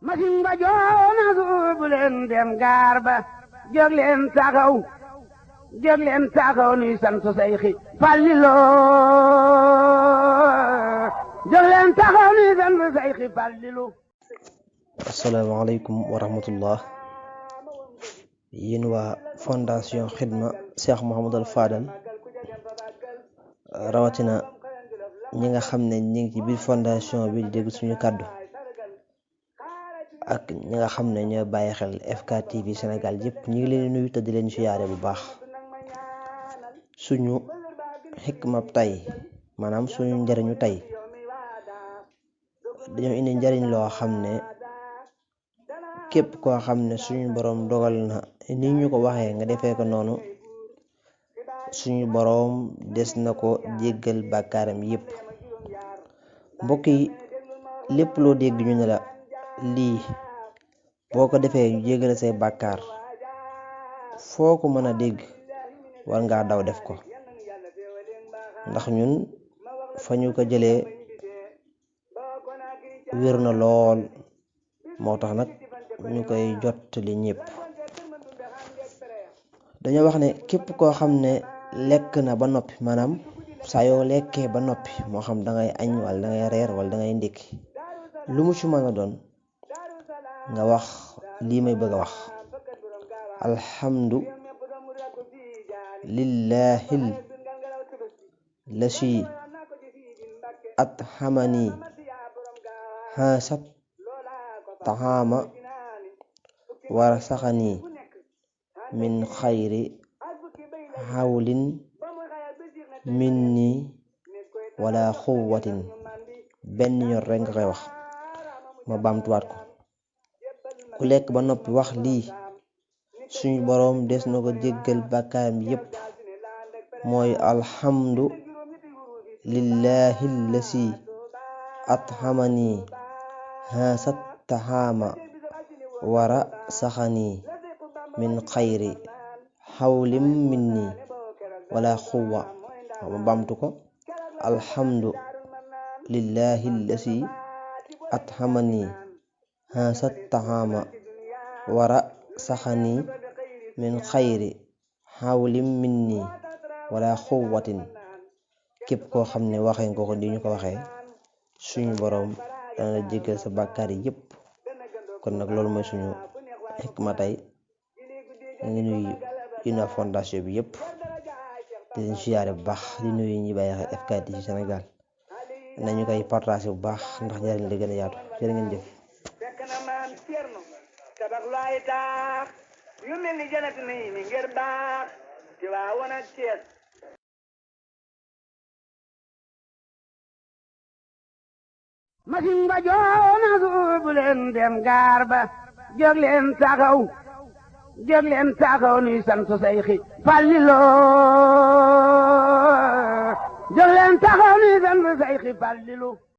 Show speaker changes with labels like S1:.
S1: masin ba joona suubu leen dem gaar ba jóg leen taxaw nuy sant Seyxi Falilu jóg leen taxaw nuy sant Seyxi Falilu.
S2: asalaamaaleykum wa rahmatullah. yéen waa fondation Xidma Cheikh Mouhamadul Fadal rawatina ñi nga xam ne ñi ngi ci biir fondation bi di dégg suñu kàddu ak ñi nga xam ne ñooy bàyyi xel FKTV Sénégal yëpp ñi ngi leen di nuyu te di leen siyaare bu baax. suñu xikma tey maanaam suñu njariñu tey dañoo indi njariñ loo xam ne képp koo xam ne suñu boroom dogal na ni ñu ko waxee nga defee ko noonu suñu boroom des na ko jéggal bàkkaaram yépp. mbokk yi lépp loo dégg ñu ne la lii boo ko defee ñu jéggal say bàkkaar foo ko mën a dégg war ngaa daw def ko, ndax ñun fa ñu ko jëlee wér na lool, moo tax nag ñu koy jottali ñëpp. dañoo wax ne képp koo xam ne lekk na ba noppi, maanaam saa yoo lekkee ba noppi, moo xam da ngay añ wala da ngay reer wala da ngay ndékki, lu mu ci mën a doon nga wax lii may bëgg a wax: alhamdu lillahil lasi athamani hasat tahama warasaxani min xayri hawlin minni wala xuwatin. benn yoon rek nga koy wax, ma baamtuwaat ko. ku lekk ba noppi wax lii suñu boroom des na ko jéggal bàkkaaram yépp. mooy alhamdu lillahi lasi athamani hasat tahama wara saxani min xayri xawlim minni wala xuwa. ma bamtu ko: alhamdu lillahi lasi athamani hasat tahama wara saxani min xayri xawlim minni wala xuwatin. képp koo xam ne waxee nga ko di ñu ko waxee suñu boroom dana la jéggal sa bàkkaar yi yépp. kon nag loolu mooy suñu xikma tey. ngi nuyu una fondation bi yépp di leen siyaare bu baax, di nuyu ñi bàyyi xel FKTV Sénégal. nañu koy partagé bu baax ndax njariñ li gën a yaatu. jërë ngeen jëf.
S1: yu mel ni janat mi ngir baax ci waa woon ak Cees. masin ba joona suubu leen dem gaar ba jóg leen taxaw nuy sant Seyxi Falilu jóg leen taxaw nuy sant Seyxi Falilu.